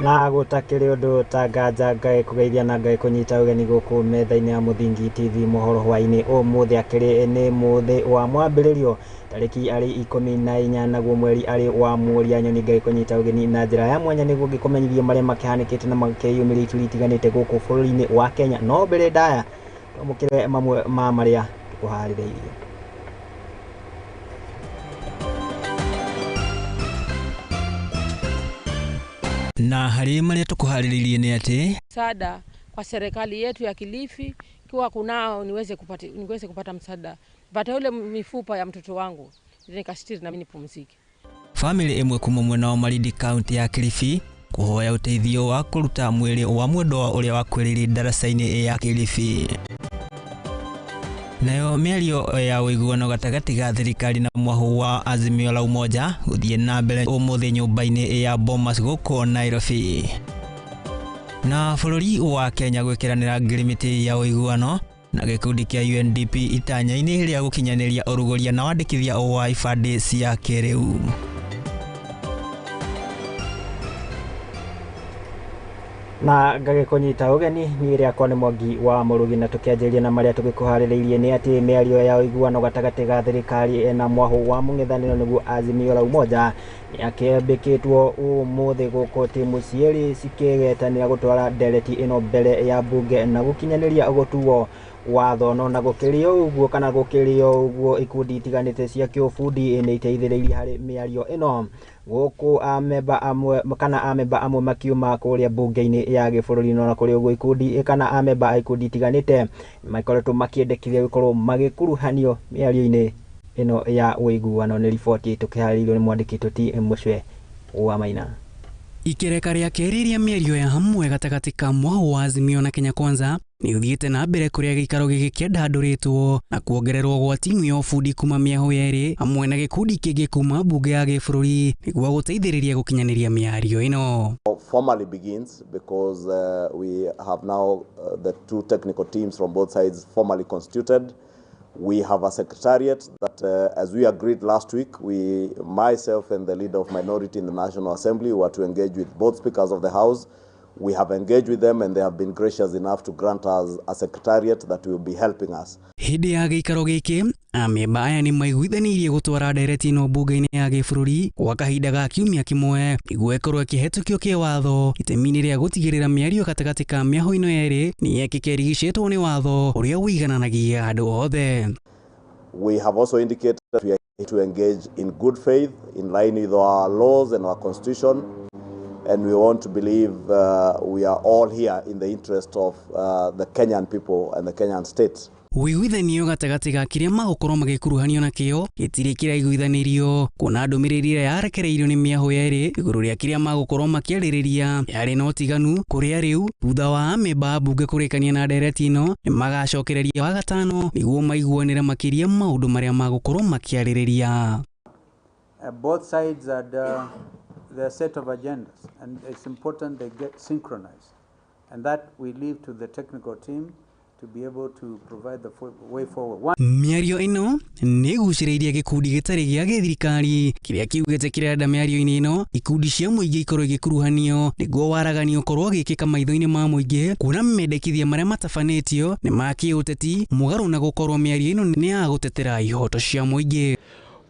Na gũtakĩrĩ ũndũ ta nganja ngagĩkũgeithia na ngagĩkũnyita ũgeni gũkũ metha-inĩ ya Mũthingi TV mohoro hwaĩ-inĩ ũmũthĩ. Akĩrĩ nĩ mũthĩ wa mwambĩrĩrio tarĩki arĩ 14 naguo mweri arĩ wa Mũũria Nyoni. Ngagĩkũnyita ũgeni na njĩra ya mwanya nĩguo ngĩkũmenyithie marĩa makĩhanĩkĩte na makĩyumĩria ituri itiganĩte gũkũ bũrũri-inĩ wa Kenya. No mbere ndaya twamũkĩre mamwe ma marĩa tũkũharĩrĩirie. Na harĩ marĩa tũkũharĩrĩirie nĩ atĩ msaada kwa serikali yetu ya Kilifi, kiwa kunao niweze kupata msaada, pata ule mifupa ya mtoto wangu nikastiri na mimi nipumzike. Famĩlĩ ĩmwe kuma mwena wa Malindi, kaunti ya Kilifi, kũhoya ũteithio wa kũruta mwĩrĩ wa mwendwa ũrĩa wakuĩrĩire ndaraca-inĩ ya Kilifi. Nayo mĩario ya ũiguano gatagatĩ ga thirikari na mwahũ wa Azimio la Umoja gũthiĩ na mbere ũmũthĩ nyũmba-inĩ ya Bomas gũkũ Nairobi. Na bũrũri wa Kenya gwĩkĩranĩra ngirimiti ya ũiguano na gĩkundi kĩa UNDP itanya-inĩ rĩa gũkinyanĩria ũrugũria na wandĩkithia wa ibandĩ cia kĩrĩu. Na ngagĩkũnyita ũgeni, niĩ rĩakwa nĩ Mwangi wa Mũrugi. Na tũkĩanjĩrĩria na marĩa tũgĩkũharĩrĩirie nĩ atĩ mĩario ya ũiguano gatagatĩ ga thirikari na mwahũ wa mũng'ethanĩro, nĩguo Azimio la Umoja, nĩ akĩambĩkĩtwo ũmũthĩ gũkũ timu cierĩ cikĩgetanĩra gũtwara ndereti ĩno mbere ya mbunge na gũkinyanĩria gũtuo watho. No na gũkĩrĩ ũguo kana gũkĩrĩ ũguo, ikundi itiganĩte cia kĩũbundi nĩ iteithĩrĩirie harĩ mĩario ĩno gũkũ amemba amwe kana amemba amwe makiuma kũrĩa mbunge-inĩ ya gĩbũrũri. No na kũrĩ ũguo, ikundi kana amemba a ikundi itiganĩte makoretwo makĩendekithia gũkorwo magĩkuruhanio mĩario-inĩ ĩno ya ũiguano. Nĩ riboti tũkĩharĩrĩirio nĩ mwandĩki ti Mũcwe wa Maina. Ikereka rĩa kerĩ rĩa mĩario ya hamwe gatagatĩ ka mwahũ wa Azimio na Kenya Kwanza nĩ ũthiĩte na mbere kũrĩa gĩikaro gĩkĩ kĩandandũrĩtwo na kuongererwo gwa timu ya ũbundi kuma mĩahũ yerĩ hamwe na gĩkundi kĩngĩ kuma mbunge ya gĩbũrũri nĩguo gũteithĩrĩria gũkinyanĩria mĩario ĩno. Formally begins because we have now the two technical teams from both sides formally constituted. We have a secretariat that, as we agreed last week, we, myself and the leader of minority in the National Assembly, were to engage with both speakers of the House. We have engaged with them and they have been gracious enough to grant us a secretariat that will be helping us. Hĩndĩ ya gĩikaro gĩkĩ, amemba aya nĩ maiguithanĩirie gũtwara ndereti ĩno mbunge-inĩ ya gĩbũrũri gwa kahinda ga kiumia kĩmwe nĩguo ĩkorwo ĩkĩhetũkio kĩwatho itemi-inĩ rĩa gũtigĩrĩra mĩario gatagatĩ ka mĩahũ ĩno yerĩ nĩ yekĩka ĩrigicĩtwo nĩ watho ũrĩa ũigananagia andũ othe. We have also indicated that we are here to engage in good faith, in line with our laws and our constitution. And we want to believe we are all here in the interest of the Kenyan people and the Kenyan state. Ũiguithanio gatagatĩ ga kĩrĩa magũkorwo magĩkuruhanio nakĩo gĩtirĩ kĩraiguithanĩrio, kuona ndũmĩrĩri ĩrĩa yarekereirio nĩ mĩahũ yerĩ igũrũ rĩa kĩrĩa magũkorwo makĩarĩrĩria yarĩ na ũtiganu, kũrĩa rĩu thutha wa amemba a mbunge kũrĩkania na ndereti ĩno nĩ magacokereria Wagatano nĩguo maiguanĩre makĩria maũndũ marĩa magũkorwo makĩarĩrĩria. Both sides had their set of agendas, and it's important they get synchronized. And that we leave to the technical team to be able to provide the way forward. One Mĩario ĩno nĩ ĩgucĩrĩirie gĩkundi gĩtarĩ gĩa gĩthirikari kĩrĩa kiugĩte kĩrenda mĩario-inĩ ĩno ikundi cia mũingĩ ikorwo igĩkuruhanio nĩguo waragania ũkorwo ũgĩkĩka maitho-inĩ ma mũingĩ, kuona mendekithia marĩa matabanĩtio nĩ ma kĩũteti mũgarũ na gũkorwo mĩario ĩno nĩ ya gũtetera ihoto cia mũingĩ.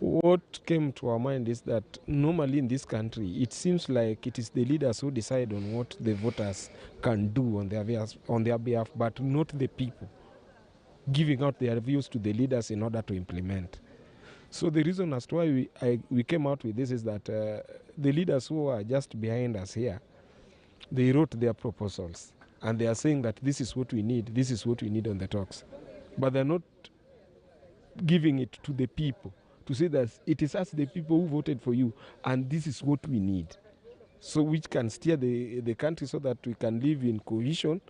What came to our mind is that normally in this country, it seems like it is the leaders who decide on what the voters can do on their behalf, but not the people giving out their views to the leaders in order to implement. So the reason as to why we came out with this is that the leaders who are just behind us here, they wrote their proposals and they are saying that this is what we need, this is what we need on the talks. But they're not giving it to the people to say that it is us, the people who voted for you, and this is what we need. So which can steer the country so that we can live in cohesion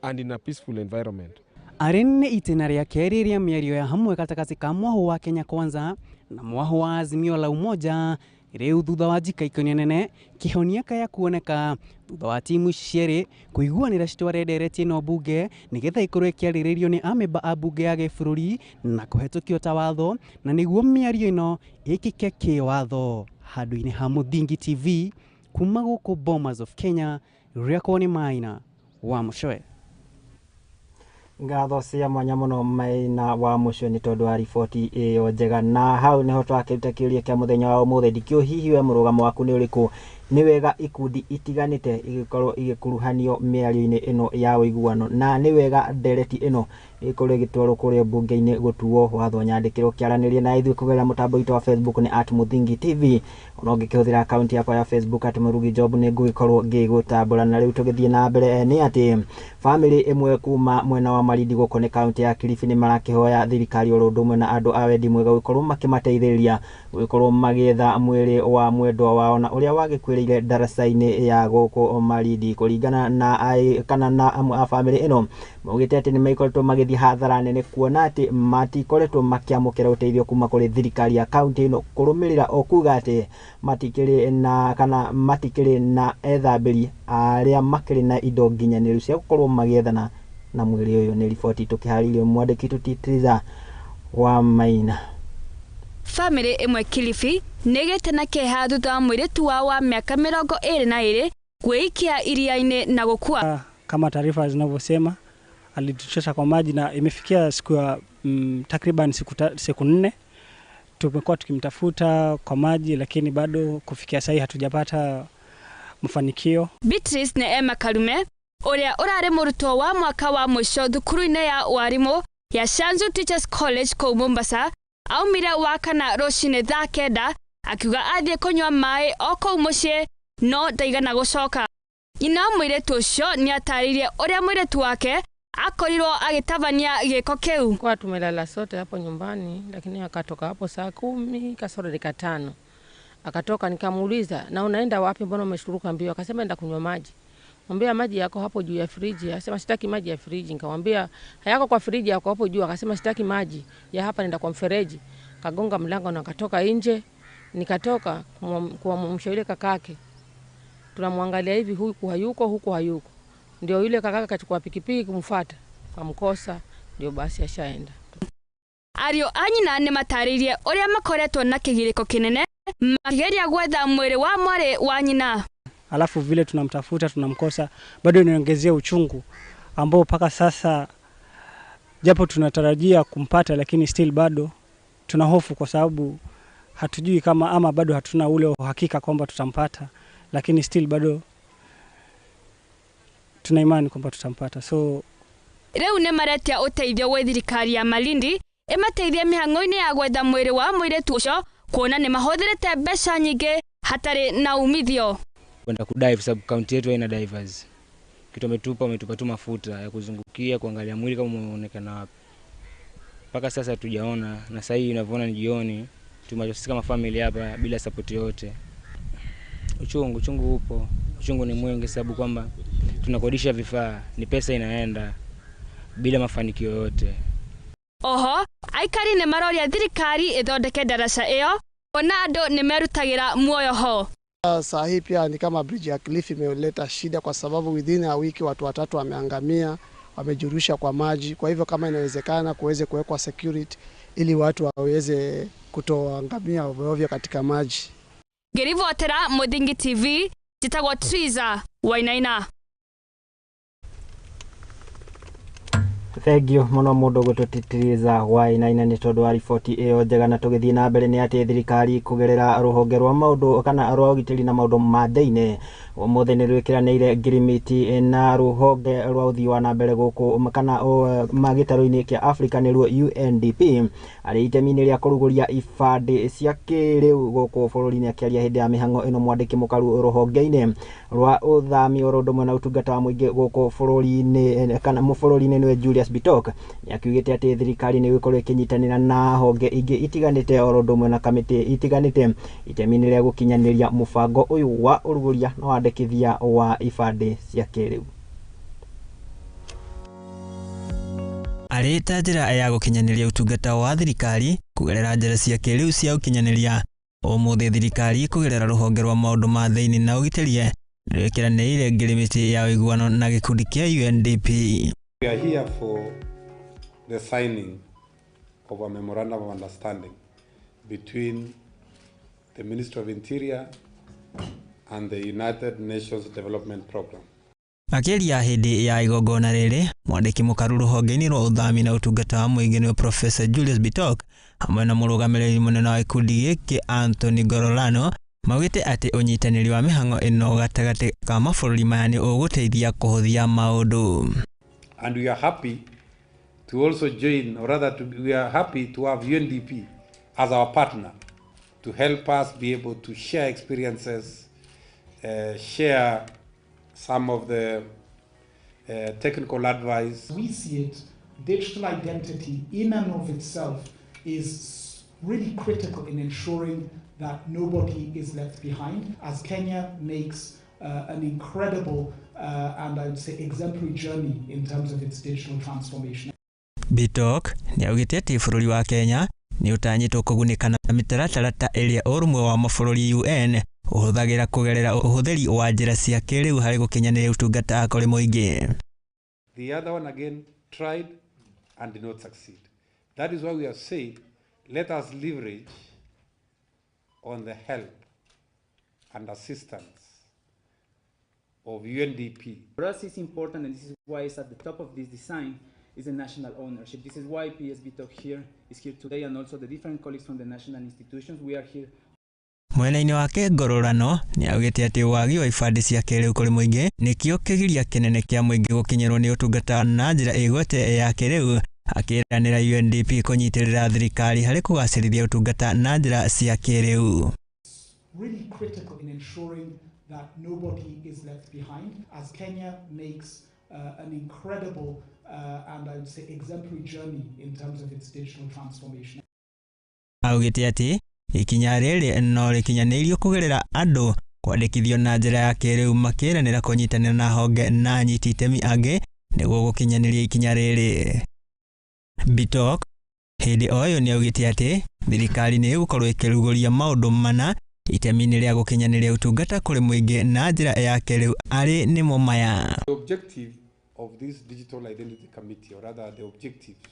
and in a peaceful environment. Arĩ nĩ itĩna rĩa kerĩ rĩa mĩario ya hamwe gatagatĩ ka mwahũ wa Kenya Kwanza na mwahũ wa Azimio la Umoja rĩu thutha wa njikaikania nene kĩhonia kaya kuoneka thutha wa timu ici cierĩ kũiguanĩra citware ndereti ĩno mbunge nĩgetha ĩkorwo ĩkĩarĩrĩrio nĩ amemba a mbunge ya gĩbũrũri na kũhetũkio ta watho na nĩguo mĩario ĩno ĩkĩke kĩwatho. Handũ-inĩ ha Mũthingi TV, Kuma gũkũ Bomas of Kenya, rĩakwa nĩ Maina wa Mũcoe. Ngatho cia mwanya mũno Maina wa Mũcoe nĩ tondũ wa riboti ĩyo njega. Na hau nĩho twakĩruta kĩũria kĩa mũthenya wa ũmũthĩ. Ndikĩũĩ hihi we mũrũgamo waku nĩ ũrĩkũ? Nĩ wega ikundi itiganĩte igĩkorwo igĩkuruhanio mĩario-inĩ ĩno ya ũiguano, na nĩ wega ndereti ĩno ĩkorwo ĩgĩtwarwo kũrĩa mbunge-inĩ gũtuo watho. Nyandĩkĩrwo kĩaranĩria na ithuĩ kũgerera mũtambo witũ wa Facebook nĩ @MuthingiTV. Ona ũngĩkĩhũthĩra akaunti yakwa ya Facebook @MũrugiJob nĩ ngũgĩkorwo ngĩgũtambũra. Na rĩu tũgĩthiĩ na mbere nĩ atĩ bamĩrĩ ĩmwe kuma mwena wa Malindi gũkũ nĩ kaunti ya Kilifi nĩ marakĩhoya thirikari oro ũndũ ũmwe na andũ a wendi mwega gũkorwo makĩmateithĩrĩria gũgĩkorwo magĩetha mwĩrĩ wa mwendwa wao na ũrĩa wagĩkuĩrĩire ndaraca-inĩ ya gũkũ Malindi. Kũringana na kana na amwe a bamĩrĩ ĩno maugĩte atĩ nĩ makoretwo magĩthiĩ hathara nene kuona atĩ matikoretwo makĩamũkĩra ũteithio kuma kũrĩ thirikari ya kaunti ĩno, kũrũmĩrĩra o kuga atĩ matikĩrĩ na kana matikĩrĩ na ethambĩri arĩa makĩrĩ na indo nginyanĩru cia gũkorwo magĩethana na mwĩrĩ ũyũ. Nĩ riboti tũkĩharĩirio mwandĩki Tutitriza wa Maina. Bamĩrĩ ĩmwe Kilifi nĩgĩte na kĩeha thutha wa mũirĩtu wao wa mĩaka 22 kwĩikia iria-inĩ na gũkua. Kama taarifa zinavyosema alituchosha kwa maji na imefikia siku ya takriban siku 4 tumekuwa tukimtafuta kwa maji, lakini bado kufikia sasa hatujapata mafanikio. Beatrice Neema Karume ũrĩa ũrarĩ mũrutwo wa mwaka wa mũico thukuru-inĩ ya warimu ya Shanzu Teachers College kũu Mombasa aumire wa kana rũcinĩ thaa 9 akiuga athiĩ kũnyua maĩ o kũu mũciĩ no ndaigana gũcoka. Nyina wa mũirĩtu ũcio nĩatarĩirie ũrĩa mũirĩtu wake akorirwo agĩtabania gĩko kĩu. Kwa tumelala sote hapo nyumbani, lakini akatoka hapo saa 5:55. Akatoka, nikamuuliza, na unaenda wapi, mbona umeshuruka mbio? Akasema enda kunywa maji. Mwambia maji yako hapo juu ya friji. Akasema sitaki maji ya friji. Nikamwambia hayako kwa friji, yako hapo juu. Akasema sitaki maji ya hapa, nenda kwa mfereji. Kagonga mlango na akatoka nje. Nikatoka kumwamsha yule kakake. Tunamwangalia hivi, huku hayuko, huku hayuko. Ndio yule kakake akachukua pikipiki kumfuata, akamkosa, ndio basi ashaenda. Ariũ a nyina nĩ matarĩirie ũrĩa makoretwo na kĩgirĩko kĩnene makigeria gwetha mwĩrĩ wa mwarĩ wa nyina. Alafu vile tunamtafuta tunamkosa, bado inaongezea uchungu ambao mpaka sasa japo tunatarajia kumpata, lakini still bado tuna hofu kwa sababu hatujui kama ama bado hatuna ule uhakika kwamba tutampata, lakini still bado tuna imani kwamba tutampata. So rĩu nĩ maretia ũteithio gwĩ thirikari ya Malindi ĩmateithie mĩhang'o-inĩ ya gwetha mwĩrĩ wa mũirĩtu ũcio, kuona nĩ mahũthĩrĩte mbeca nyingĩ hatarĩ na umithio. Kwenda kudive sababu kaunti yetu haina divers. Kitu ametupa tu mafuta ya kuzungukia kuangalia mwili kama umeonekana wapi. Mpaka sasa hatujaona, na sasa hivi unavyoona ni jioni, tumejosisi kama family hapa bila support yote. Uchungu upo. Uchungu ni mwingi sababu kwamba tunakodisha vifaa, ni pesa inaenda bila mafanikio yote. Oho, aikari nĩ maroria thirikari ĩthondeke ndaraca ĩyo ona andũ nĩ merutagĩra muoyo ho. Saa hii pia ni kama bridge ya Kilifi imeleta shida kwa sababu within a wiki watu 3 wameangamia, wamejirusha kwa maji. Kwa hivyo kama inawezekana kuweze kuwekwa security ili watu waweze kutoangamia ovyo katika maji. Ngĩribotera Muthingi TV, njĩtagwo Triza Wainaina. Thengio mũno mũndũ gũtũtitiriza Wainaina nĩ tondũ wa riboti ĩyo njega. Na tũgĩthiĩ na mbere nĩ atĩ thirikari kũgerera rũhonge rwa maũndũ kana rwa ũgitĩri na maũndũ ma thĩinĩ ũmũthĩ nĩ rwĩkĩranĩire ngirimiti na rũhonge rwa ũthii wa na mbere gũkũ kana magĩtarũ-inĩ kĩa Africa nĩruo UNDP arĩ itemi-inĩ rĩa kũrugũria ibandĩ cia kĩrĩu gũkũ bũrũri-inĩ. Akĩaria hĩndĩ ya mĩhang'o ĩno mwandĩki mũkaru rũhonge-inĩ rwa ũthami oro ũndũ ũmwe na ũtungata wa mũingĩ gũkũ bũrũri-inĩ kana mũbũrũri-inĩ nĩwe Julius Bitok nĩakiugĩte atĩ thirikari nĩ ĩgũkorwo ĩkĩnyitanĩra na honge ingĩ itiganĩte oro ũndũ ũmwe na kamĩtĩ itiganĩte itemi-inĩ rĩa gũkinyanĩria mũbango ũyũ wa ũrugũria na wandĩkithia wa ibandĩ cia kĩrĩu. Arĩ ta njĩra ya gũkinyanĩria ũtungata wa thirikari kũgerera njĩra cia kĩrĩu cia ũkinyanĩria, ũmũthĩ thirikari kũgerera rũhonge rwa maũndũ ma thĩinĩ na ũgitĩri nĩrwĩkĩranĩire ngirimiti ya ũiguano na gĩkundi kĩa UNDP. We are here for the signing of a memorandum of understanding between the Ministry of Interior and the United Nations Development Program. Akĩaria hĩndĩ ya igongona rĩrĩ, mwandĩki mũkaru rũhonge-inĩ rwa ũthami na ũtungata wa mũingĩ nĩwe Professor Julius Bitok hamwe na mũrũgamĩrĩri mũnene wa gĩkundi gĩkĩ Anthony Gorolano maugĩte atĩ ũnyitanĩri wa mĩhang'o ĩno gatagatĩ ka mabũrũri maya nĩ ũgũteithia kũhũthia maũndũ. And we are happy to also join, or rather we are happy to have UNDP as our partner to help us be able to share experiences, share some of the technical advice. We see it, digital identity in and of itself is really critical in ensuring that nobody is left behind, as Kenya makes an incredible and I would say exemplary journey in terms of its digital transformation. Bitok nĩaugĩte atĩ bũrũri wa Kenya nĩ ũtanyĩtwo kũgunĩka na mĩtaratara ta ĩrĩa ũrũmwe wa mabũrũri UN ũhũthagĩra kũgerera ũhũthĩri wa njĩra cia kĩrĩu harĩ gũkinyanĩria ũtungata kũrĩ mũingĩ. The other one again tried and did not succeed. That is why we have said let us leverage on the help and assistance of UNDP. For us it's important, and this is why it's at the top of this design, is the national ownership. This is why PS Bitok here is here today, and also the different colleagues from the national institutions. We are here. Mwena-inĩ wake Ngororano nĩaugĩte atĩ wagi wa ibandĩ cia kĩrĩu kũrĩ mũingĩ nĩkĩo kĩgiria kĩnene kĩa mũingĩ gũkinyĩrwo nĩ ũtungata na njĩra ĩgwete ya kĩrĩu, akĩranĩra UNDP kũnyitĩrĩra thirikari harĩ kũgacĩrithia ũtungata na njĩra cia kĩrĩu. Really critical in ensuring that nobody is left behind, as Kenya makes an incredible and I would say exemplary journey in terms of its digital transformation. Augĩte atĩ ikinya rĩrĩ no rĩkinyanĩirio kũgerera andũ kwandĩkithio na njĩra ya kĩrĩu makĩranĩra kũnyitanĩra na honge na anyiti itemi angĩ nĩguo gũkinyanĩria ikinya rĩrĩ. Bitok hĩndĩ o ĩyo nĩaugĩte atĩ thirikari nĩ ĩgũkorwo ĩkĩrugũria maũndũ mana itemi-inĩ rĩa gũkinyanĩria ũtungata kũrĩ mũingĩ na njĩra ya kĩrĩu arĩ nĩmo maya. The objective of this digital identity committee, or rather the objectives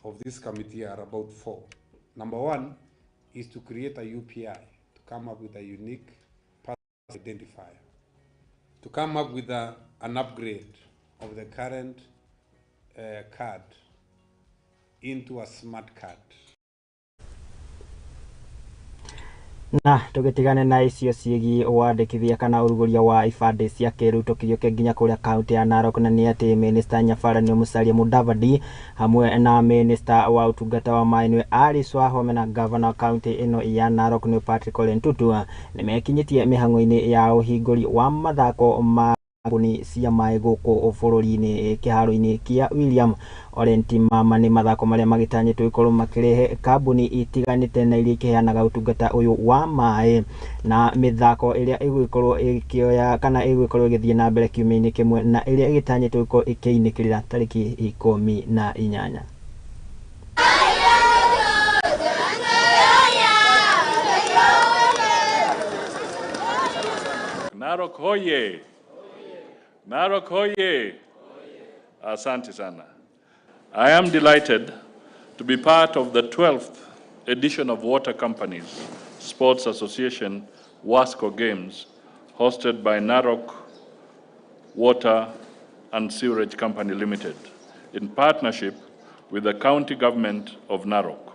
of this committee, are about four. Number one is to create a UPI, to come up with a unique personal identifier, to come up with an upgrade of the current card into a smart card. Na tũgĩtigane na icio ciĩgiĩ wandĩkithia kana ũrugũria wa ibandĩ cia kĩrĩu tũkĩriũke nginya kũrĩa kaunti ya Narok, na nĩ atĩ Minister Nyabarani Musalia Mudavadi hamwe na Minister wa ũtungata wa maĩ nĩwe Alice Wahome na Governor kaunti ĩno ya Narok nĩwe Patrick Ole Ntutu nĩmekinyĩtie mĩhang'o-inĩ ya ũhingũri wa mathako ma kambuni cia maĩ gũkũ bũrũri-inĩ kĩharo-inĩ kĩa William Ole Ntimama. Nĩ mathako marĩa magĩtanyĩtwo gũkorwo makĩrehe kambuni itiganĩte na iria ikĩheanaga ũtungata ũyũ wa maĩ, na mĩthako ĩrĩa ĩgũgĩkorwo ĩkĩoya kana ĩgũgĩkorwo ĩgĩthiĩ na mbere kiumia-inĩ kĩmwe na ĩrĩa ĩgĩtanyĩtwo gũkorwo ĩkĩinĩkĩrĩra tarĩki 18. Narok hoye! Narok hoye! Asante sana. I am delighted to be part of the 12th edition of Water Companies Sports Association WASCO Games, hosted by Narok Water and Sewerage Company Limited, in partnership with the county government of Narok.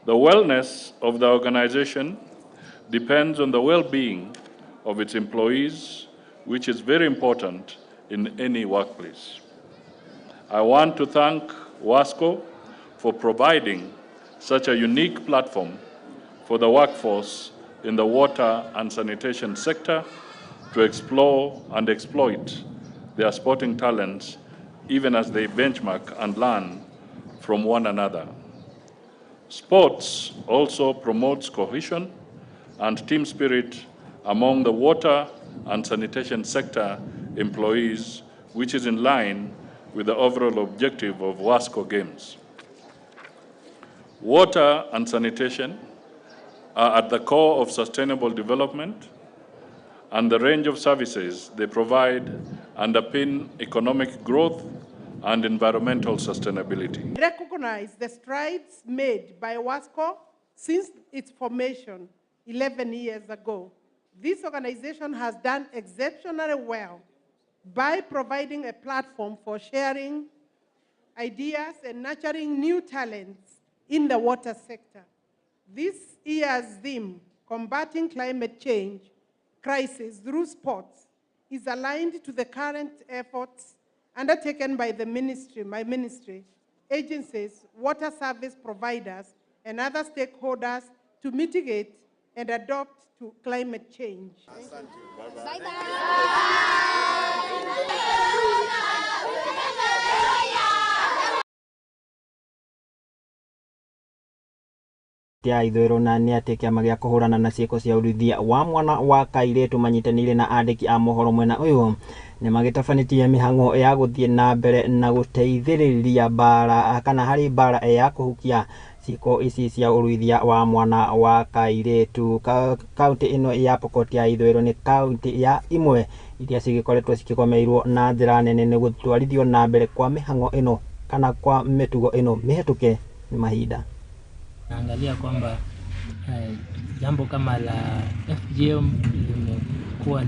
The wellness of the organization depends on the well-being of its employees, which is very important in any workplace. I want to thank WASCO for providing such a unique platform for the workforce in the water and sanitation sector to explore and exploit their sporting talents, even as they benchmark and learn from one another. Sports also promotes cohesion and team spirit among the water and sanitation sector employees, which is in line with the overall objective of WASCO Games. Water and sanitation are at the core of sustainable development, and the range of services they provide underpin economic growth and environmental sustainability. Recognize the strides made by WASCO since its formation 11 years ago This organization has done exceptionally well by providing a platform for sharing ideas and nurturing new talents in the water sector. This year's theme, Combating Climate Change Crisis Through Sports, is aligned to the current efforts undertaken by the ministry, my ministry, agencies, water service providers, and other stakeholders to mitigate and adopt to climate change. Ya ithũĩro na nĩ atĩ kĩama gĩa kũhũrana na ciĩko cia ũruithia wa mwana wa kairĩtu manyitanĩire na andĩki a mohoro mwena ũyũ nĩ magĩtabanĩtie mĩhang'o ya gũthiĩ na mbere na gũteithĩrĩria mbara kana harĩ mbara ya kũhukia ciĩko ici cia ũruithia wa mwana wa kairĩtu. Kaunti ĩno ya Pokot ya ithũĩro nĩ kaunti ya imwe iria cigĩkoretwo cikĩgomeirwo na njĩra nene nĩ gũtwarithio na mbere kwa mĩhang'o ĩno kana kwa mĩtugo ĩno mĩhetũke nĩ mahinda. Naangalia kwamba jambo kama la FGM limekuwa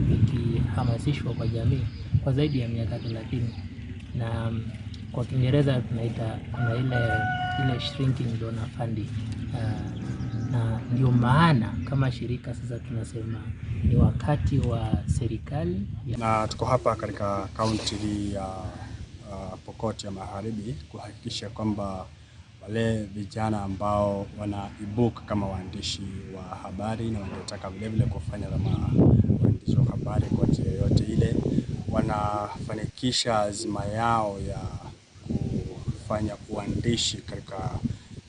likihamasishwa kwa jamii kwa zaidi ya miaka 30, na kwa Kiingereza tunaita kuna ile shrinking donor funding, na ndio maana kama shirika sasa tunasema ni wakati wa serikali. Na tuko hapa katika kaunti hii ya Pokot ya Magharibi kuhakikisha kwamba wale vijana ambao wanaibuka kama waandishi wa habari na wangetaka vile vile kufanya kama waandishi wa habari kwa njia yoyote ile, wanafanikisha azma yao ya kufanya uandishi katika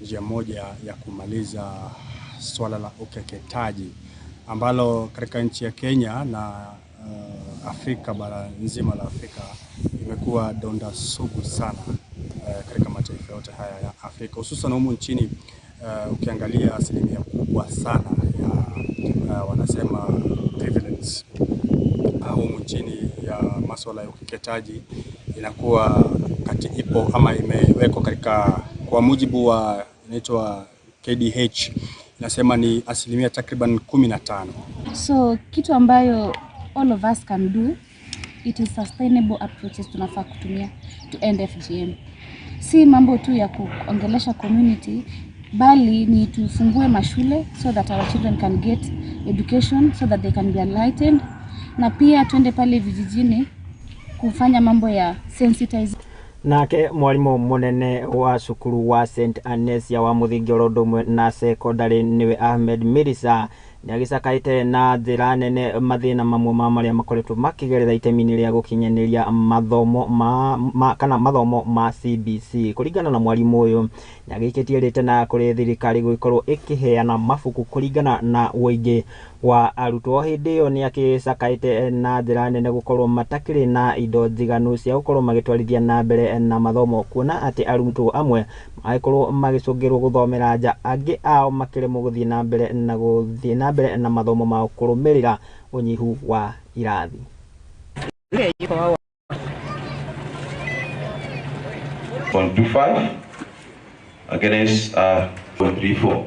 njia moja ya kumaliza swala la ukeketaji ambalo katika nchi ya Kenya na Afrika, bara nzima la Afrika, imekuwa donda sugu sana katika mataifa yote haya ya Afrika, hususan humu nchini. Ukiangalia asilimia kubwa sana ya wanasema prevalence humu nchini ya masuala ya ukeketaji inakuwa kati ipo ama imewekwa katika, kwa mujibu wa inaitwa KDH, inasema ni asilimia takriban 15. So kitu ambayo all of us can do, it is sustainable approaches tunafaa kutumia to end FGM. Si mambo tu ya kuongelesha community, bali ni tufungue mashule so that our children can get education, so that they can be enlightened, na pia tuende pale vijijini kufanya mambo ya sensitize. Nake mwalimu munene wa cukuru wa St Anesia wa muthingi oro ũndũ na secondary niwe Ahmed Mirisa nĩagĩcakaĩte na njĩra nene mathĩna mamwe ma marĩa makoretwo makĩgerera itemi-inĩ rĩa gũkinyanĩria mathomo kana mathomo ma CBC. Kũringana na mwalimu ũyũ, nĩagĩikĩtie rĩtana kũrĩ thirikari gũgĩkorwo ĩkĩheana mabuku kũringana na ũingĩ wa arutwo. Hĩndĩ ĩyo nĩagĩcakaĩte na njĩra nene gũkorwo matakĩrĩ na indo njiganu cia gũkorwo magĩtwarithia na mbere na mathomo, kuona atĩ arutwo amwe magĩkorwo magĩcũngĩrwo gũthomera nja, angĩ ao makĩremwo gũthiĩ na mbere na gũthiĩ na mbere na mathomo mao kũrũmĩrĩra ũnyihu wa irathi. 0.25 against 0.34.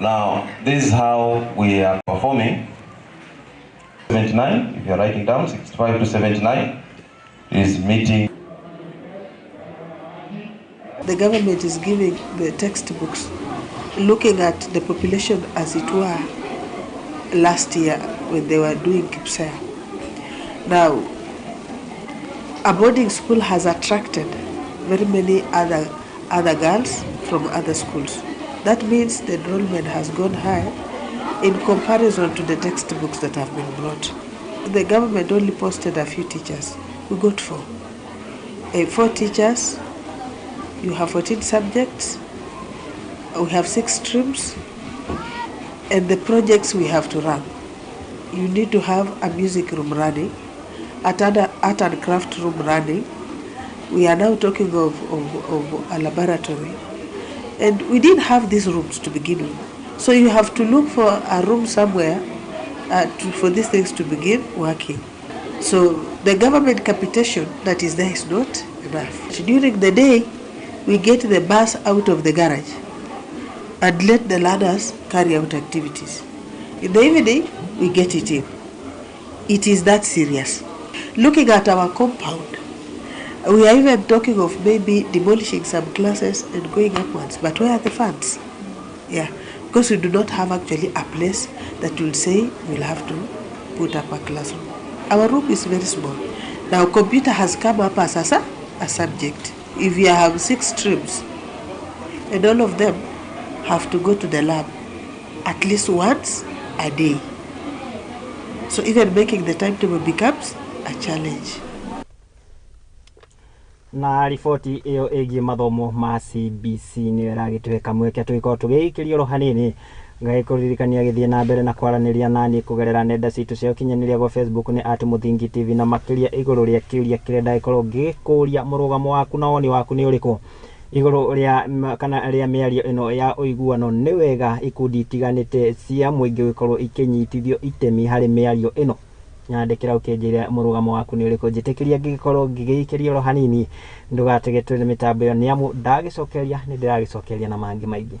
Now, this is how we are performing. 79, if you're writing down, 65 to 79 is meeting. The government is giving the textbooks, looking at the population as it were last year when they were doing KPSEA. Now, a boarding school has attracted very many other girls from other schools. That means the enrollment has gone high in comparison to the textbooks that have been brought. The government only posted a few teachers. We got four. 4 teachers, you have 14 subjects, we have 6 streams, and the projects we have to run. You need to have a music room running, art and craft room running. We are now talking of a laboratory. And we didn't have these rooms to begin with. So you have to look for a room somewhere for these things to begin working. So the government capitation that is there is not enough. During the day, we get the bus out of the garage and let the learners carry out activities. In the evening, we get it in. It is that serious. Looking at our compound, we are even talking of maybe demolishing some classes and going upwards. But where are the funds? Yeah, because we do not have actually a place that will say we'll have to put up a classroom. Our room is very small. Now, computer has come up as a subject. If you have 6 streams, and all of them have to go to the lab at least once a day. So even making the timetable becomes a challenge. Na riboti iyo ĩgiĩ mathomo ma CBC nĩyo ĩragĩtũhe kamweke tũgĩkorwo tũgĩikĩrio oro hanini ngagĩkũririkania gĩthiĩ na mbere na kwaranĩria nani kũgerera nenda citũ cia ũkinyanĩria gwa Facebook nĩ at Mũthingi TV na makĩria igũrũ rĩa kĩũria kĩrĩa ndagĩkorwo ngĩkũria mũrũgamo waku na woni waku nĩ ũrĩkũ igũrũ rĩa kana rĩa mĩario ĩno ya ũiguano. Nĩ wega ikundi itiganĩte cia mũingĩ gũkorwo ikĩnyitithio itemi harĩ mĩario ĩno. Nyandĩkĩra ũkĩnjĩra mũrũgamo waku nĩ ũrĩkũ, njĩtĩkĩria ngĩgĩkorwo ngĩgĩikĩria oro hanini ndũgatege twĩ mĩtambo ĩyo nĩ amu ndagĩcokeria nĩ ndĩragĩcokeria na mangĩ maingĩ.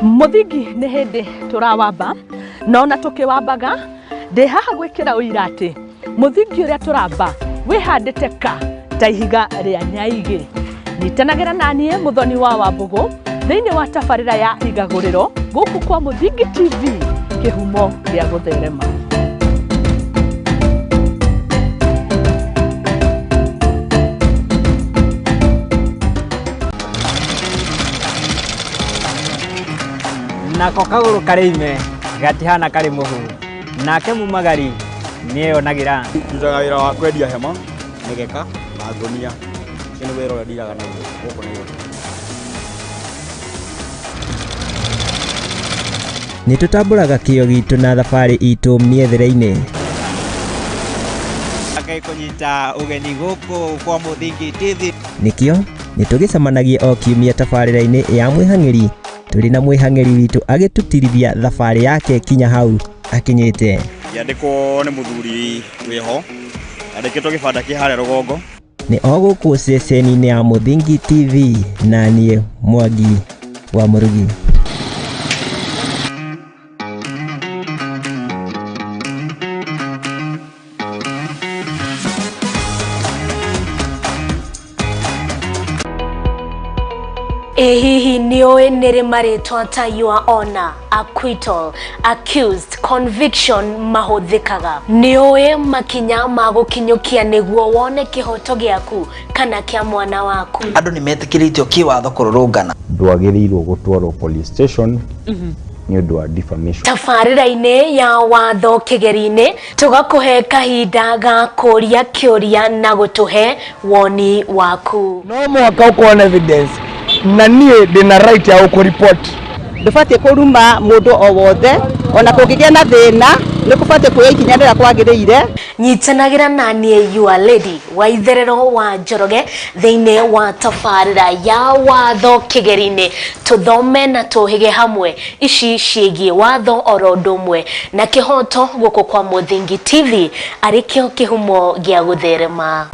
Mũthingi nĩ hĩndĩ tũrawamba na ona tũkĩwambaga ndĩ haha gwĩkĩra ũira atĩ mũthingi ũrĩa tũramba wĩhandĩte ka ta ihiga rĩa nyaigĩ. Nyitanagĩra na niĩ Mũthoni wa Wambũgũ thĩinĩ wa tabarĩra ya Igagũrĩro gũkũ kwa Mũthingi TV, kĩhumo gĩa gũtherema. Nako kagũrũ karĩ ime gatihana karĩ mũhu nake mumagari nĩeyonagĩra. Ndutaga wĩra wa kwendia hema, mĩgeka na ngũnia. Ũcio nĩ wĩra ũrĩa ndiraga naguo gũkũ Nairobi. Nĩ tũtambũraga kĩo gitũ na thabarĩ itũ mĩethere-inĩ. Akĩkũnyita ũgeni gũkũ kwa Mũthingi TV. Nĩkĩo nĩ tũgĩcemanagia o kiumia tabarĩra-inĩ ya mwĩhang'ĩri tũrĩ na mwĩhang'ĩri witũ agĩtũtirithia thabarĩ yake kinya hau akinyĩte. Ngĩandĩkwo nĩ mũthuri wĩho andĩkĩtwo gĩbanda kĩ harĩa rũgongo. Nĩ o gũkũ ceceni-inĩ ya Mũthingi TV na niĩ Mwangi wa Mũrugi. Ĩ hihi nĩũĩ nĩrĩ marĩtwa ta your honor, acquittal, accused, conviction mahũthĩkaga? Nĩũĩ makinya ma gũkinyũkia nĩguo wone kĩhoto gĩaku kana kĩa mwana waku? Andũ nĩ metĩkĩrĩtio kĩwatho kũrũrũngana. Ndwagĩrĩirwo gũtwarwo police station nĩ ũndũ wa defamation. Tabarĩra-inĩ ya watho kĩgeri-inĩ tũgakũhe kahinda ga kũria kĩũria na gũtũhe woni waku. No mũhaka ũkorwo na evidence na niĩ ndĩna right ya gũkũripoti. Ndũbatiĩ kũruma mũndũ o wothe ona kũngĩgĩa na thĩna nĩ kũbatiĩ kuoya ikinya rĩrĩa kwagĩrĩire. Nyitanagĩra na niĩ your lady wa itherero wa Njoroge thĩinĩ wa tabarĩra ya watho kĩgeri-inĩ tũthome na tũhĩge hamwe ici ciĩgiĩ watho oro ũndũ ũmwe na kĩhoto gũkũ kwa Mũthingi TV arĩ kĩo kĩhumo gĩa gũtherema.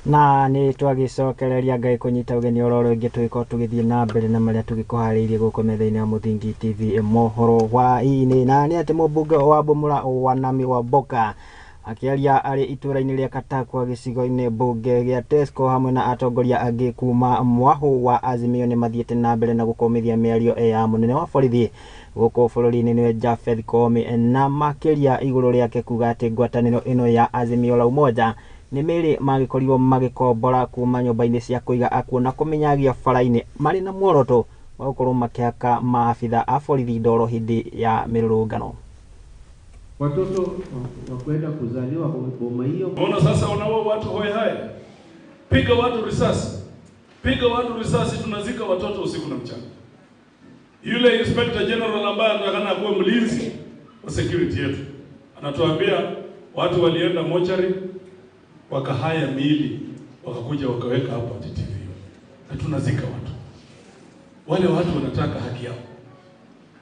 Na nĩ twagĩcokereria Ngai kũnyita ũgeni oro rĩngĩ tũgĩkorwo tũgĩthiĩ na mbere na marĩa tũgĩkũharĩirie gũkũ metha-inĩ ya Mũthingi TV mohoro hwaĩ-inĩ. Na nĩ atĩ mũmbunge wa Bumula Wanami Wamboka Akĩaria arĩ itũũra-inĩ rĩa Katakwa gĩcigo-inĩ mbunge gĩa Tesco hamwe na atongoria angĩ kuma mwahũ wa Azimio nĩ mathiĩte na mbere na gũkũmithia mĩario ya mũnene wa borithi gũkũ bũrũri-inĩ nĩwe Japheth Koome, na makĩria igũrũ rĩake kuga atĩ ngwatanĩro ĩno ya Azimio la Umoja nĩ mĩrĩ magĩkorirwo magĩkombora kuma nyũmba-inĩ cia kũiga akuũ na kũmĩnyagia bara-inĩ marĩ na muoroto wa gũkorwo makĩhaka maabitha a borithi ndoro hĩndĩ ya mĩrũrũngano. Watoto wa kwenda kuzaliwa kwa boma hiyo. Ona sasa wanaua watu hoi hai, piga watu risasi, piga watu risasi, tunazika watoto usiku na mchana. Yule Inspector General ambaye anatakana akuwe mlinzi wa security yetu anatuambia watu walienda mochari wakahaya miili wakakuja wakaweka hapa TTV na tunazika watu. Wale watu wanataka haki yao.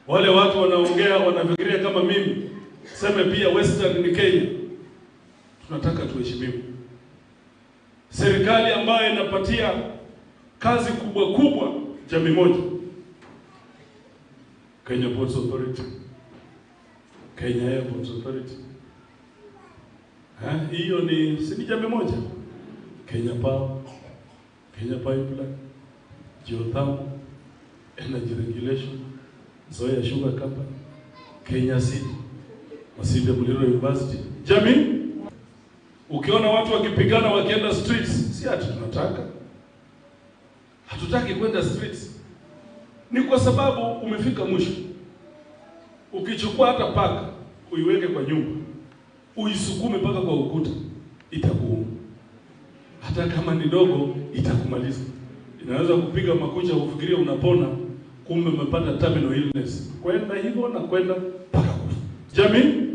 Wale watu wanaongea wanafikiria kama mimi seme pia Western ni Kenya. Tunataka tuheshimiwe. Serikali ambayo inapatia kazi kubwa kubwa jamii moja, Kenya Ports Authority, Kenya Airports Authority, hiyo ni si jamii moja, Kenya Power, Kenya Pipeline, Geothermal, Energy Regulation, Nzoia Sugar Company, Kenya Seed, Masinde Muliro University. Jamii, ukiona watu wakipigana wakienda streets, si ati tunataka. Hatutaki kwenda streets. Ni kwa sababu umefika mwisho. Ukichukua hata paka, uiweke kwa nyumba, uisukume paka kwa ukuta, itakuuma. Hata kama ni dogo, itakumaliza. Inaweza kupiga makucha ufikirie unapona, kumbe umepata terminal illness. Kwenda hivyo na kwenda paka kufa. Jamii?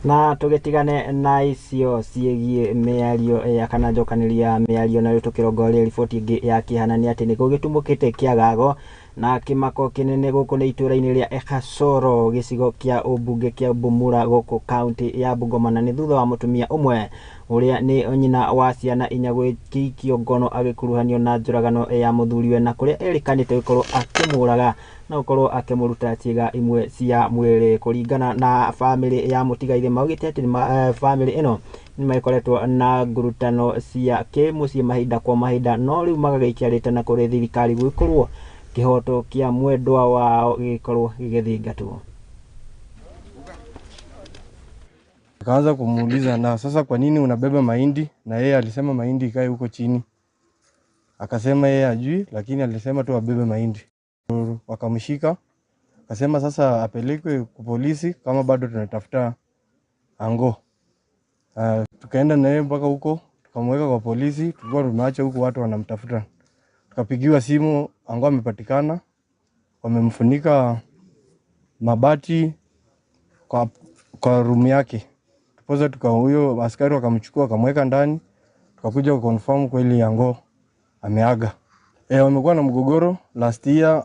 Na tugitigane na icio ciĩgiĩ mĩario ya kana njokanĩria mĩario na rĩu tũkĩrongoreria riboti ĩngĩ ya kĩhana nĩ atĩ nĩ gũgĩtumũkĩte kĩagago na kĩmako kĩnene gũkũ nĩ itũũra-inĩ rĩa Ekasoro gĩcigo kĩa ũmbunge kĩa Bumula gũkũ kaunti ya Bungoma, na nĩ thutha wa mũtumia ũmwe ũrĩa nĩ nyina wa ciana inya gwĩkikio ngono agĩkuruhanio na njũragano ya mũthuriwe na kũrĩa erĩkanĩte gũkorwo akĩmũraga na gũkorwo akĩmũruta ciĩga imwe cia mwĩrĩ. Kũringana na bamĩrĩ ya mũtigairĩ maugĩte atĩ bamĩrĩ ĩno nĩ magĩkoretwo na ngurutano cia kĩmũciĩ mahinda kwa mahinda, no rĩu magagĩikia rĩtana kũrĩ thirikari gwĩkorwo kĩhoto kĩa mwendwa wao gĩgĩkorwo gĩgĩthingatwo. Akaanza kumuuliza, na sasa kwa nini unabeba mahindi? Na yeye alisema mahindi ikae huko chini. Akasema yeye ajui, lakini alisema tu abebe mahindi. Wakamshika, akasema sasa apelekwe kwa polisi kama bado tunatafuta ango. Tukaenda na yeye mpaka huko, tukamweka kwa polisi, tulikuwa tumeacha huko watu wanamtafuta. Tukapigiwa simu, ango amepatikana, wamemfunika mabati kwa room yake. Tupoza tuka huyo askari wakamchukua wakamweka ndani, tukakuja kuconfirm kweli ango ameaga. Wamekuwa na mgogoro last year,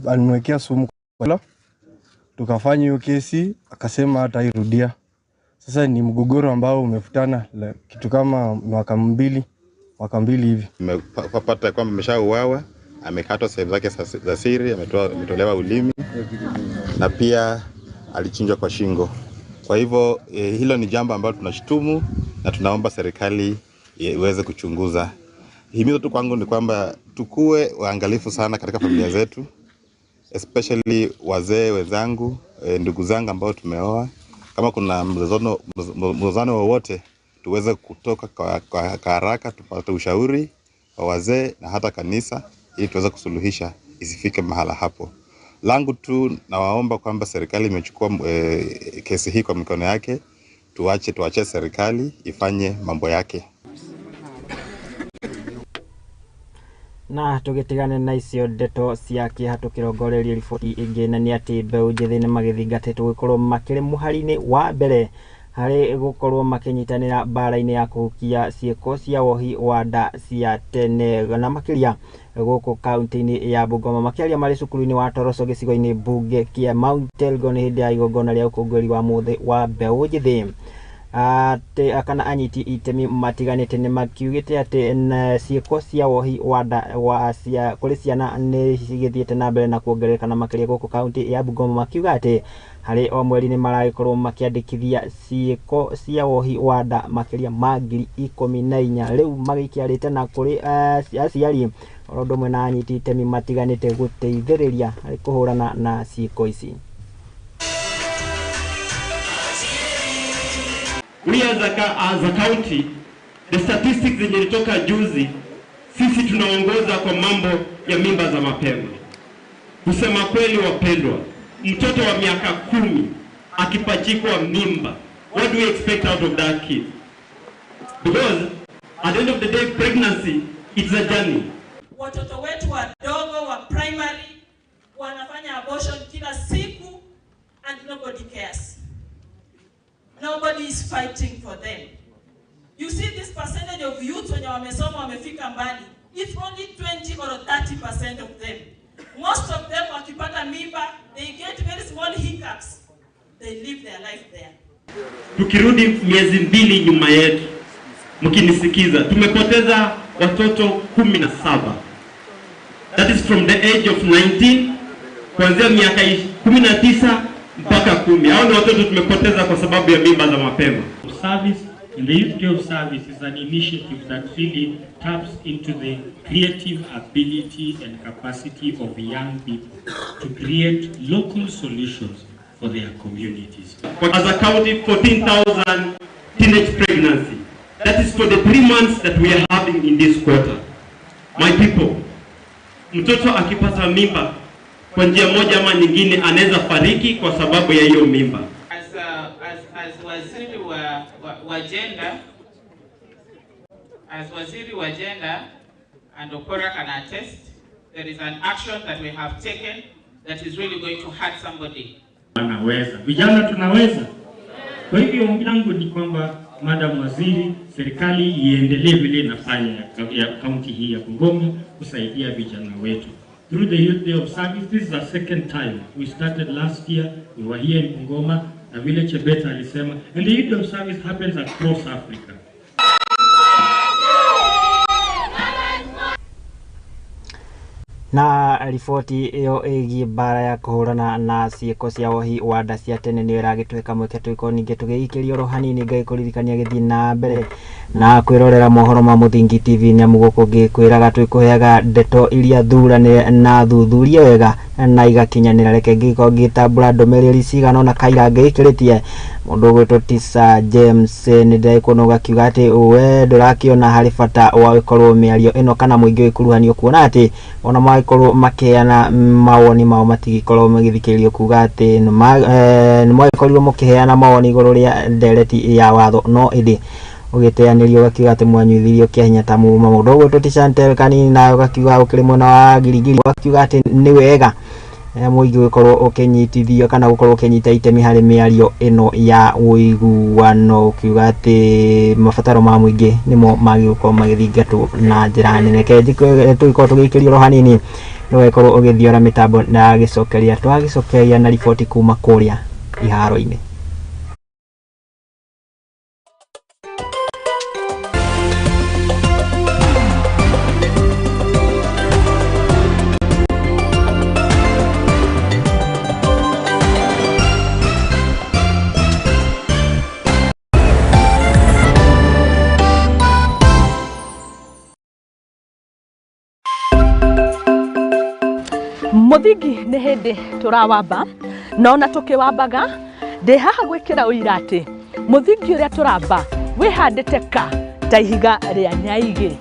alimwekea sumu kwa tukafanya hiyo kesi, akasema hatairudia. Sasa ni mgogoro ambao umefutana kitu kama mwaka mbili hivi. Nimepata kwamba ameshauawa, amekatwa sehemu zake za siri, ametolewa ulimi na pia alichinjwa kwa shingo. Kwa hivyo hilo ni jambo ambalo tunashutumu na tunaomba serikali iweze kuchunguza. Himizo tu kwangu ni kwamba tukue waangalifu sana katika familia zetu, especially wazee wenzangu, ndugu zangu ambao tumeoa. Kama kuna mzozano wowote tuweze kutoka kwa haraka, tupate ushauri wa wazee na hata kanisa ili tuweze kusuluhisha isifike mahala hapo. Langu tu nawaomba kwamba serikali imechukua kesi hii kwa mikono yake, tuache serikali ifanye mambo yake. Na tugitigane na icio ndeto cia kĩeha tũkĩrongoreria riboti ĩngĩ, na nĩ atĩ mbeũ njĩthĩ nĩ magĩthingatĩtwo gũkorwo makĩrĩ mũhari-inĩ wa mbere harĩ gũkorwo makĩnyitanĩra mbara-inĩ ya kũhukia ciĩko cia wohi wa nda cia tene na makĩria gũkũ kaunti-inĩ ya Bungoma. Makĩaria marĩ cukuru-inĩ wa Toroco gĩcigo-inĩ mbunge kĩa Mount Elgon hĩndĩ ya igongona rĩa ũkũngũĩri wa mũthĩ wa mbeũ njĩthĩ. atĩ kana anyiti itemi matiganĩte nĩ makiugĩte atĩ ciĩko cia wohi wa nda wa cia kũrĩ ciana nĩ cigĩthiĩte na mbere na kuongerereka na makĩria gũkũ kaunti ya Bungoma, makiuga atĩ harĩ o mweri nĩ maragĩkorwo makĩandĩkithia ciĩko cia wohi wa nda makĩria ma 14,000. Rĩu magĩikiarĩte na kũrĩ aciari oro ũndũ ũmwe na anyiti itemi matiganĩte gũteithĩrĩria harĩ kũhũrana na ciĩko ici. We as a county, the statistics zenye ilitoka juzi, sisi tunaongoza kwa mambo ya mimba za mapema. Kusema kweli wapendwa, mtoto wa miaka 10 akipachikwa mimba, what do we expect out of that kid? Because at the end of the day, pregnancy, it's a journey. Watoto wetu wadogo wa primary wanafanya abortion kila siku and nobody cares. Nobody is fighting for them. You see this percentage of youth wenye wamesoma wamefika mbali, it's only 20 or 30% of them. Most of them wakipata mimba, they get very small hiccups. They live their life there. Tukirudi miezi 2 nyuma yetu, mkinisikiza, tumepoteza watoto 17. That is from the age of 19, kuanzia miaka 19 mpaka 10. Hao ni watoto tumepoteza kwa sababu ya mimba za mapema. Service and the Youth Day of Service is an initiative that really taps into the creative ability and capacity of young people to create local solutions for their communities. As a county, 14,000 teenage pregnancy. That is for the 3 months that we are having in this quarter. My people, mtoto akipata mimba kwa njia moja ama nyingine anaweza fariki kwa sababu ya hiyo mimba. As waziri wa gender, as waziri wa gender and Okora can attest, there is an action that we have taken that is really going to hurt somebody. Wanaweza, vijana tunaweza. Kwa hivyo ombi langu ni kwamba Madam Waziri, serikali iendelee vile inafanya ya kaunti hii ya Bungoma kusaidia vijana wetu. Through the Youth Day of Service, this is the second time. We started last year, we were here in Bungoma, na vile Chebeta alisema, and the Youth Day of Service happens across Africa. Na riboti ĩyo ĩgiĩ mbara ya kũhũrana na ciĩko cia wohi wa nda cia tene nĩyo ĩragĩtwĩka mweke tũgĩkorwo ningĩ tũgĩikĩrio oro hanini. Ngagĩkũririkania gĩthiĩ na mbere na kwĩrorera mohoro ma Mũthingi TV, nĩ amu gũkũ ngĩkwĩraga twĩkũheaga ndeto iria thurane na thuthurie wega na igakinyanĩra. Reke ngĩkorwo ngĩtambũra ndũmĩrĩri cigana ũna kaira ngĩikĩrĩtie mũndũ ũgwĩtwo Tisa James. Nĩ ndĩrakuona ũgakiuga atĩ we ndũrakĩona harĩ bata wa gũkorwo mĩario ĩno kana mũingĩ ũgĩkuruhanio, kuona atĩ ona magĩkorwo makĩheana mawoni mao matigĩkorwo magĩthikĩrĩrio, kuga atĩ nĩ mwagĩkorirwo mũkĩheana mawoni igũrũ rĩa ndereti ya watho, no ĩndĩ ũgĩteanĩrio ũgakiuga atĩ mwanyuithirio kĩa hinya ta muma. Mũndũ ũgwĩtwo Tishantel Kanini nawe ũgakiuga ũkĩrĩ mwena wa Giligili, ũgakiuga atĩ nĩ wega mũingĩ gũkorwo ũkĩnyitithio kana gũkorwo ũkĩnyita itemi harĩ mĩario ĩno ya ũiguano, ũkiuga atĩ mabataro ma mũingĩ nĩmo magĩgũkorwo magĩthingatwo na njĩra nene. Reke tũgĩkorwo tũgĩikĩrio oro hanini, nĩũgagĩkorwo ũgĩthiora mĩtambo na gĩcokeria twagĩcokeria na riboti kuma kũrĩa iharo-inĩ. Mũthingi nĩ hĩndĩ tũrawamba na ona tũkĩwambaga ndĩ haha gwĩkĩra ũira atĩ mũthingi ũrĩa tũramba wĩhandĩte ka ta ihiga rĩa nyaigĩ.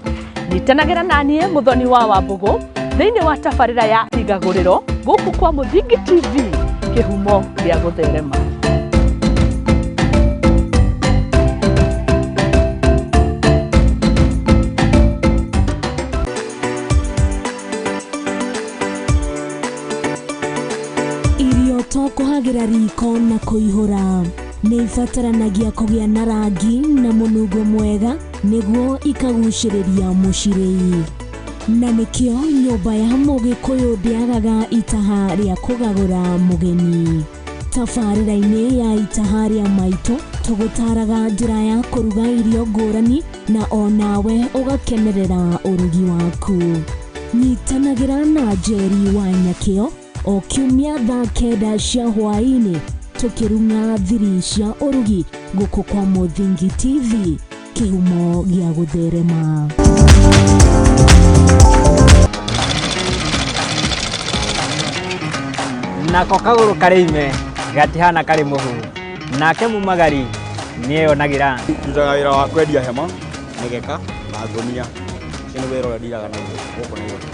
Nyitanagĩra na niĩ Mũthoni wa Wambũgũ thĩinĩ wa tabarĩra ya Igagũrĩro gũkũ kwa Mũthingi TV, kĩhumo gĩa gũtherema. To kũhagĩra riko na kũihũra nĩ ibataranagia kũgĩa na rangi na mũnungo mwega nĩguo ikagucĩrĩria mũcirĩi, na nĩkĩo nyũmba ya Mũgĩkũyũ ndĩagaga itaha rĩa kũgagũra mũgeni. Tabarĩra-inĩ ya Itaha rĩa Maitũ tũgũtaraga njĩra ya kũruga irio ngũrani na onawe ũgakenerera ũrugi waku. Nyitanagĩra na Njeri wa Nyakĩo o kiumia thaa 9 cia hwaĩ-inĩ tũkĩrung'a thiri cia ũrugi gũkũ kwa Mũthingi TV, kĩhumo gĩa gũtherema. Nako kagũrũ karĩ ime gatihana karĩ mũhu, nake mumagari nĩeyonagĩra. Ndutaga wĩra wa kwendia hema, mĩgeka na ngũnia. Ũcio nĩ wĩra ũrĩa ndiraga naguo gũkũ Nairobi.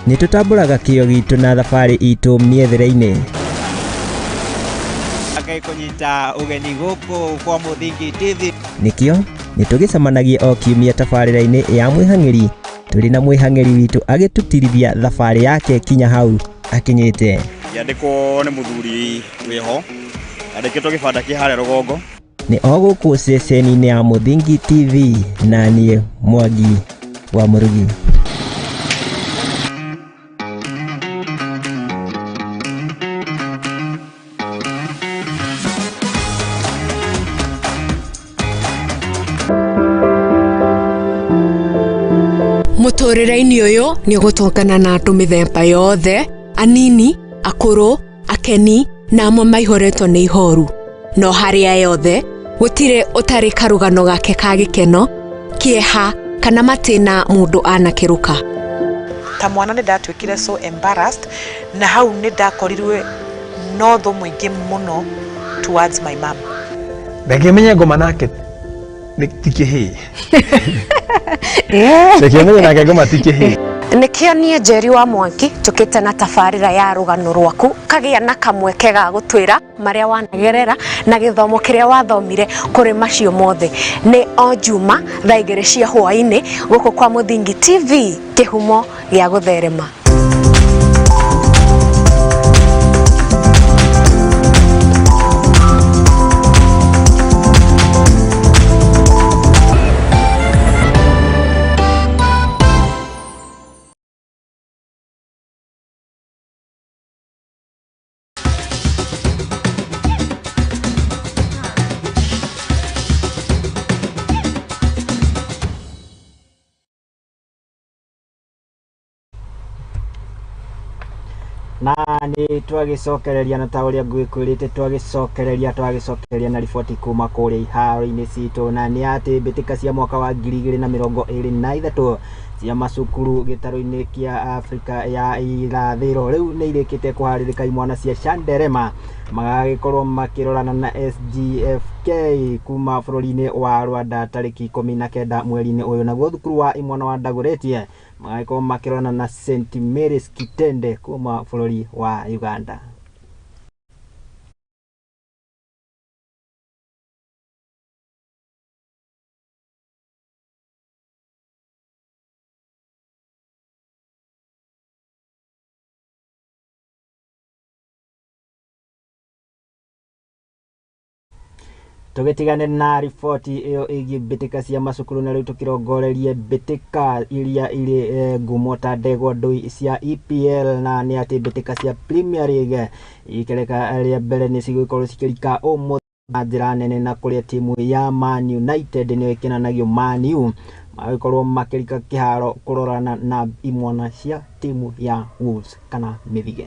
Nĩ tũtambũraga kĩo gitũ na thabarĩ itũ mĩethere-inĩ. Ngai kũnyita ũgeni gũkũ kwa Mũthingi TV. Nĩkĩo nĩ tũgĩcemanagia o kiumia tabarĩra-inĩ ya mwĩhang'ĩri tũrĩ na mwĩhang'ĩri witũ agĩtũtirithia thabarĩ yake kinya hau akinyĩte. Ngĩandĩkwo nĩ mũthuri wĩho, andĩkĩtwo gĩbanda kĩ harĩa rũgongo. Nĩ o gũkũ ceceni-inĩ ya Mũthingi TV na niĩ Mwangi wa Mũrugi. Mũtũrĩre-inĩ ũyũ nĩ ũgũtũngana na andũ mĩthemba yothe, anini, akũrũ, akeni na amwe maihũrĩtwo nĩ ihoru. No harĩ aya othe, gũtirĩ ũtarĩ karũgano gake ka gĩkeno, kĩeha kana matĩna mũndũ anakĩrũka. Ta mwana nĩ ndatuĩkire so embarrassed, na hau nĩ ndakorirwe no thũ mũingĩ mũno towards my mom. Reke menye ngoma nake nĩ ti kĩhĩĩ. Reke menye nake ngoma ti kĩhĩĩ. Nĩkĩo niĩ Njeri wa Mwangi njũkĩte na tabarĩra ya rũgano rwaku, kagĩa na kamweke ga gũtwĩra marĩa wanagerera na gĩthomo kĩrĩa wathomire kũrĩ macio mothe. Nĩ o Juma thaa 2 cia hwaĩ-inĩ gũkũ kwa Mũthingi TV, kĩhumo gĩa gũtherema. Na nĩ twagĩcokereria na ta ũrĩa ngwĩkwĩrĩte twagĩcokereria na riboti kuma kũrĩa iharo-inĩ citũ, na nĩ atĩ mbĩtĩka cia mwaka wa 2023 cia macukuru gĩtarũ-inĩ kĩa Afrika ya irathĩro rĩu nĩ irĩkĩte kũharĩrĩka. Imwana cia Shanderema magagĩkorwo makĩrorana na SGFK kuma bũrũri-inĩ wa Rwanda tarĩki 19 mweri-inĩ ũyũ, naguo thukuru wa imwana wa Dagoretti magagĩkorwo makĩrorana na St Mary's Kitende kuma bũrũri wa Uganda. Tũgĩtigane na riboti ĩyo ĩgiĩ mbĩtĩka cia macukuru, na rĩu tũkĩrongorerie mbĩtĩka iria irĩ ngumo ta ndegwa ndũi cia EPL, na nĩ atĩ mbĩtĩka cia Premier League ikereka rĩa mbere nĩ cigũkorwo cikĩrika ũmũthĩ na njĩra nene, na kũrĩa timu ya Man United nĩyo ĩkenanagio Man U magĩkorwo makĩrika kĩharo kũrorana na imwana cia timu ya Wolves kana Mĩthige.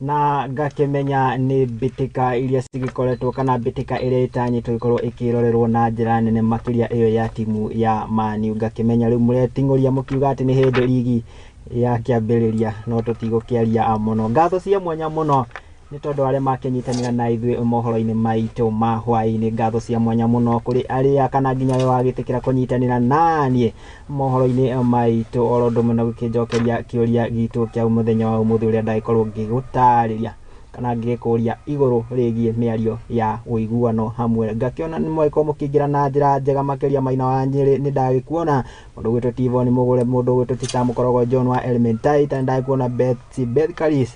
Na ngakĩmenya nĩ mbĩtĩka iria cigĩkoretwo kana mbĩtĩka ĩrĩa ĩtanyĩtwo ĩkorwo ĩkĩrorerwo na njĩra nene makĩria ĩyo ya timu ya Man U. Ngakĩmenya rĩu mũreting'ũria mũkiuga atĩ nĩ hĩndĩ rigi ya kĩambĩrĩria, no tũtigũkĩaria mũno. Ngatho cia mwanya mũno Nĩ tondũ arĩa makĩnyitanĩra na ithuĩ mohoro-inĩ maitũ ma hwaĩ-inĩ, ngatho cia mwanya mũno kũrĩ arĩa kana nginya we wagĩtĩkĩra kũnyitanĩra naniĩ mohoro-inĩ maitũ, oro ũndũ ũmwe na gũkĩnjokeria kĩũria gitũ kĩa mũthenya wa ũmũthĩ, ũrĩa ndagĩkorwo ngĩgũtarĩria kana ngĩgĩkũria igũrũ rĩgiĩ mĩario ya ũiguano hamwe. Ngakĩona nĩ mwagĩkorwo mũkĩingĩra na njĩra njega makĩria. Maina wa Nyĩrĩ, nĩ ndagĩkuona. Mũndũ ũgwĩtwo Tivon Mũgũre, mũndũ ũgwĩtwo Tita Mũkorogo John wa Elementaita, nĩ ndagĩkuona. Betsy Beth Karis,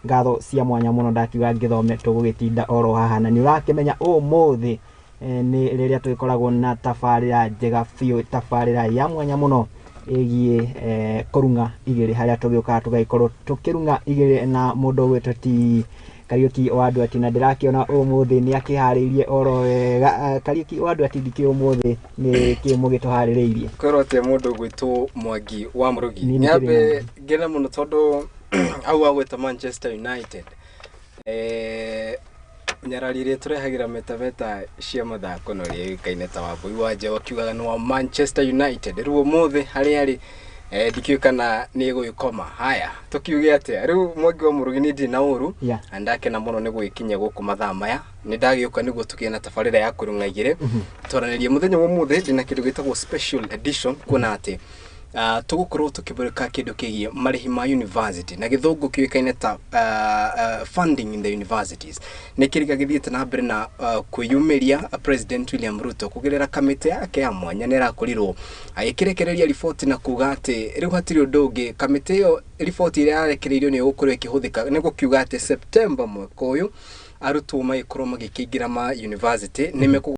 ngatho cia mwanya mũno. Ndakiuga ngĩthome tũgũgĩtinda oro haha, na nĩ ũrakĩmenya ũmũthĩ nĩ rĩrĩa tũgĩkoragwo na tabarĩra njega biũ, tabarĩra ya mwanya mũno ĩgiĩ kũrung'a igĩrĩ, harĩa tũgĩũkaga tũgagĩkorwo tũkĩrung'a igĩrĩ na mũndũ ũgwĩtwo ti Kariũki wa andũ ati, na ndĩrakĩona ũmũthĩ nĩ akĩharĩirie oro wega. Kariũki wa andũ ati, ndikĩ ũmũthĩ nĩ kĩ mũgĩtũharĩrĩirie? Kwĩrwo atĩa, mũndũ ũgwĩtwo Mwangi wa Mũrugi? Niĩ nĩ Nyambe ngene mũno tondũ au agwĩta Manchester United, nyarari ĩrĩa tũrehagĩra metameta cia mathako na ũrĩa yũĩkaine ta Wambui wa Njewa, akiugaga nĩ wa Manchester United. Rĩu ũmũthĩ harĩa arĩ, ndikĩũĩ kana nĩ ĩgũgĩkoma. Haya, tũkiuge atĩa rĩu, Mwangi wa Mũrugi? Nĩ ndirĩ na ũru na ndakena mũno nĩ gũgĩkinya gũkũ mathaa maya. Nĩ ndagĩũka nĩguo tũgĩe na tabarĩra ya kũrung'a igĩrĩ, twaranĩrie mũthenya wa ũmũthĩ. Ndĩna kĩndũ gĩtagwo special edition, kuona atĩ tũgũkorwo tũkĩmũrĩka kĩndũ kĩgiĩ marĩhi ma university, na gĩthũngũ kĩũĩkaine ta funding in the universities. Nĩ kĩrĩga gĩthiĩte na mbere na kwĩyumĩria. President William Ruto kũgerera kamĩtĩ yake ya mwanya nĩ ĩrakorirwo agĩkĩrekereria riboti na kuga atĩ rĩu hatirĩ ũndũ ũngĩ. Kamĩtĩ ĩyo, riboti ĩrĩa yarekereirio nĩ ĩgũkorwo ĩkĩhũthĩka nĩ gũkiuga atĩ September mwaka ũyũ arutwo magĩkorwo magĩkĩingĩra ma university nĩ mekũ